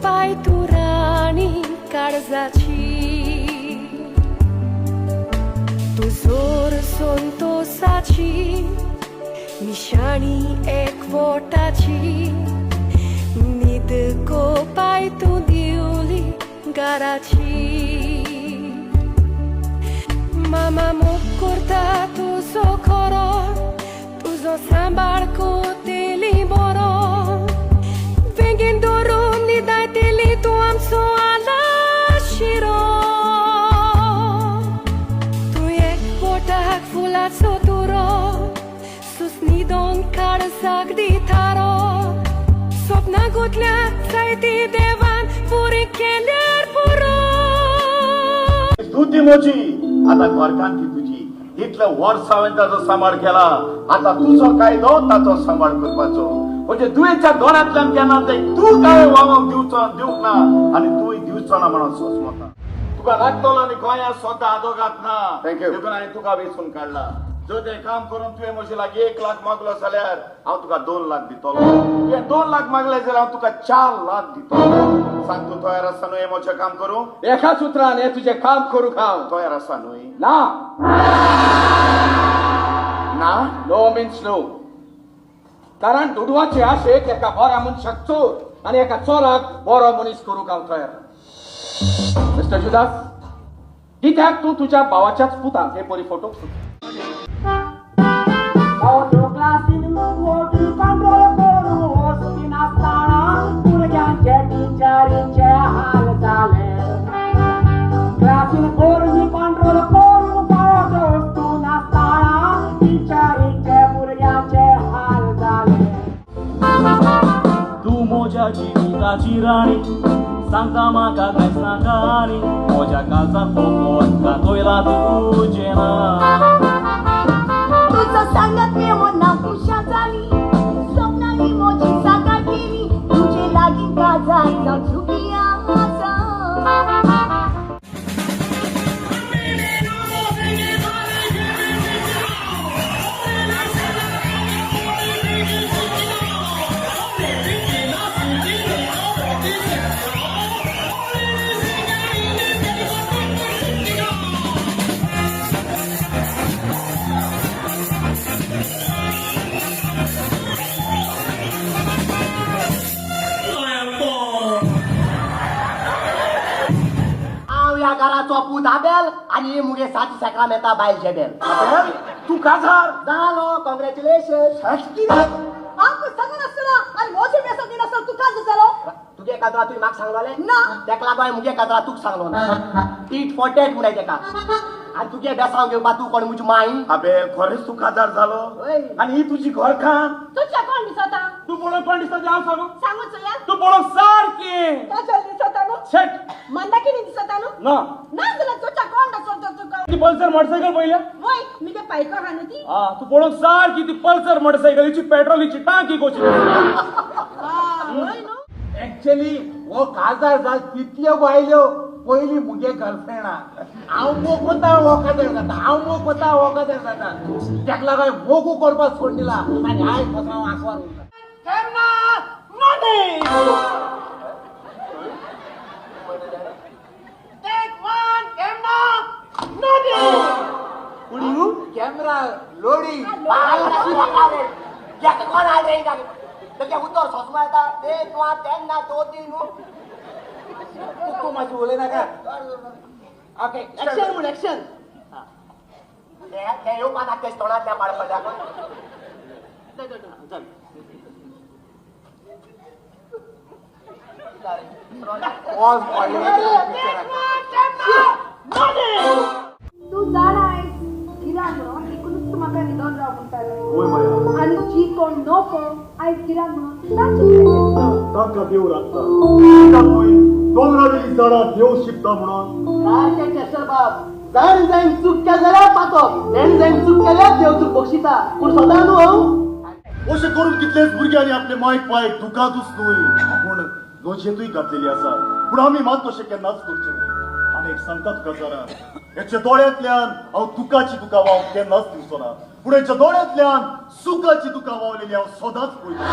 पाय तूं राणी काळजाची, तूं जोर संतोसाची, निशाणी एकवटाची, न्हीद गोपाय तूं दिवली घराची. मामा मोग करता तुजो खरो, तुजो सांबाळ कोतेली बरो, बेगीन दवरून न्हिदायतली तूं आमचो आलाशिरो. तूं एकवटाक फुलाचो तुरो, सुसनिदोन काळजाक दितारो, सपनां गुंतल्या जायती देवान पुरी केल्यार पुरो. स्तुती मोजी आता घरकान ती तुजी, इतले वर्स हांवें ताचो सांबाळ केला, आतां तुजो कायदो ताचो सांबाळ करपाचो. म्हणजे दुयेच्या दोळ्यांतल्यान केन्ना ते तूं काय व्हांवक दिवचो दिवंक ना आनी तूंय दिवचो ना म्हणून सोंसमता. तुका लागतलो आनी गोंयांत स्वता आदोगात ना, देखून हांवें तुका वेंचून काडला. जर तें काम करून तुवें म्हजे लागीं 1 लाख मागलो जाल्यार हांव तुका 2 लाख दितलो, तुवें 2 लाख मागले जाल्यार हांव तुका 4 लाख दितलो. सांग, तूं तयार आसा न्हय म्हजें काम करूं? एकाच उतरान हें तुजें काम करूंक हांव तयार आसा न्हय? ना. ना? No means no. कारण दुडवाचे आशेक एका बऱ्या मनशाक चोर आनी एका चोराक बरो मनीस करूंक हांव तयार. मिस्टर जुदास, कित्याक तूं तुज्या भावाच्याच पुताक हे परी फोटोक सोदता? भुरग्यांचे टिचरींचे हाल जाले, क्लासीन करून कंट्रोल करून फावो वस्तू नासतना टिचरींचे भुरग्यांचे हाल जाले. तूं म्हज्या जिविताची राणी, सांगता म्हाका कांयच नाका आनी, म्हज्या काळजाक फोकोत दाखयला तुजें नांव. तुजो सांगात मेळोन हांव खुशाल जाली, सपनांनी म्हजी साकार केली, तुजे लागीं काजार जावं सुखी आसा. हांव ह्या घराचो पूत आबेल आनी मुगे सात सेक्रामेंता बायल जेबेल. आबेल, तूं काजार जालो? कॉंग्रॅच्युलेशन. आमकां सांगून आसतना आनी म्हजें बेसो दिनासतना तूं काजार जालो? तुगे काजरा तुवें म्हाका सांगलोलें ना. तेका लागून हांवें मुगे काजरा तुका सांगलो ना. टीट फॉर टॅट म्हणून तेका. आनी तुगे बेसांव घेवपा तूं कोण म्हजी माय? आबेल, खरेंच तूं काजार जालो आनी ही तुजी घरकान? तुज्या कोण दिसता? तूं पळोवंक कोण दिसता तें हांव सांगू? सांगू चोया. तूं पळोवंक सारकें काजल दिसता न्हू? शेट मंदाकिनी दिसता न्हू? ना. ना जाल्यार तुज्या कोण दिसता तुका? ती पल्सर मोटरसायकल पळयल्या? वय, मुगे पायको आहा न्हू ती. आ, तूं पळोवंक सारकी ती पल्सर मोटरसायकलीची पेट्रोलीची टांकी कशी. वय न्हू. एक्चुअली हो काजार जाल तितल्यो बायल्यो पयली मुगे गर्लफ्रेंडा. हांव मोग कोता हो काजार जाता, हांव मोग कोता हो काजार जाता, तेका लागून हांवें मोगू करपाक सोड दिला आनी आयज पासून हांव आसवार उरला. Camera loading. कोण आयले तेगे उतर सोसमा येता एक वा तेन्ना 2 3 तूं मातशें उलयनाका. ओके, एक्शन म्हूण एक्शन. ते येवपा नाका तेज तोंडांतल्या पाड पडल्या. पॉज पडले. तूं जाणाय गिराण म्हणून एकूणच तूं म्हाका न्हिदोन राव म्हणटालो, वय माया. आनी जी कोण नको आयज गिराण म्हणून तांची तांकां देव राखता, न्हय दोंगरावेली झाडां देव शिकता म्हणून. सारकें केशर बाब, जाण जायन चूक केल्या जाल्यार पातक, तेणें जायन चूक केल्यार देव तुका बक्षिता, पूण सदां न्हू हांव. अशें करून कितलेच भुरग्यांनी आपले मायक पायक दुखांतूच न्हय पूण नोजेंतूय घातलेली आसा. पूण आमी मात तशें केन्नाच करचें न्हय. आनी एक सांगता तुका जरा, हेच्या दोळ्यांतल्यान हांव दुखाची दुकां व्हांवंक केन्नाच दिवचो ना, पूण हेच्या दोळ्यांतल्यान सुखाची दुकां व्हांवलेली हांव सदांच पळयतलो.